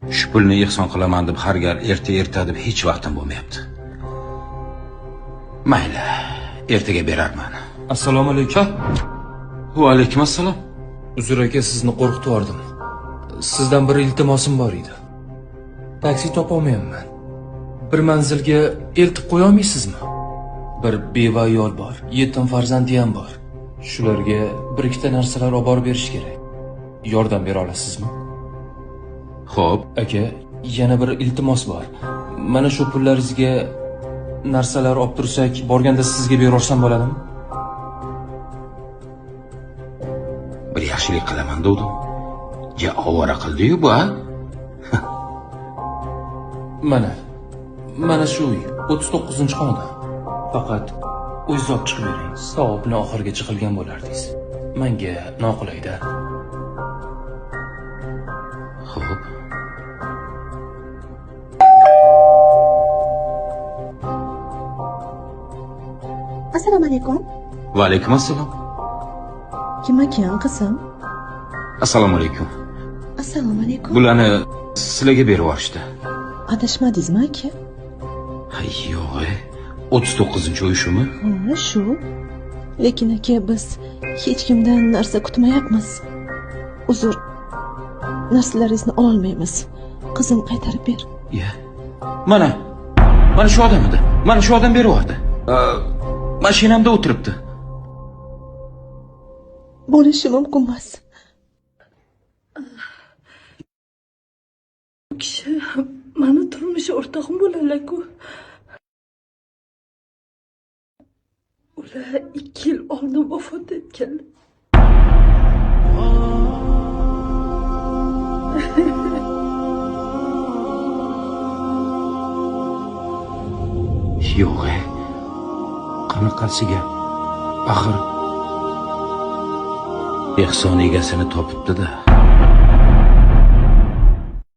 Shu pulni ehson qilaman deb har gal erta deb hech vaqtim bo'lmayapti. Mayli, ertaga berarman. Assalomu alaykum. Va alaykum assalom. Uzr aka, sizni qo'rqitib yubordim. Sizdan bir iltimosim bor edi. Taksi topa olmayapman. Bir manzilga eltib qo'ya olmaysizmi? Bir beva ayol bor, yetim farzandi ham bor. Shularga bir ikkita narsalar olib borib berish kerak. Yordam bera olasizmi? Xo'p, aka, yana bir iltimos bor. Mana shu pullaringizga narsalar olib tursak, borganda sizga beraversam bo'ladimi? Bir yaxshilik qilaman dedim. Ja ovora qildi-yu bu, ha? Mana shu uy, 39-xonadon. Faqat o'zingiz olib chiqib bering. Savobni oxirigacha qilgan bo'lardingiz. Menga noqulay-da. Xo'p. Assalomu alaykum. Va alaykum assalom. Kim ekan qizim? Assalomu alaykum. Assalomu alaykum. Bularni sizlarga berib yuborishdi. Adashmadingizmi aka? Ha, yo'q, 39-uy shumi? Ha, shu. Lekin aka, biz hech kimdan narsa kutmayapmiz. Uzr. Narsalaringizni ola olmaymiz. Qizim, qaytarib ber. Ya. Mana shu odam edi. Mana shu odam berib yubordi. Mashinamda o'tiribdi. Bo'lishi mumkin emas. Bu kishi mani turmush o'rtog'im bo'ladilar-ku. Ular 2 yil oldin vafot etganlar. Yo'q, qanaqasiga? Axir ehson egasini topibdi-da.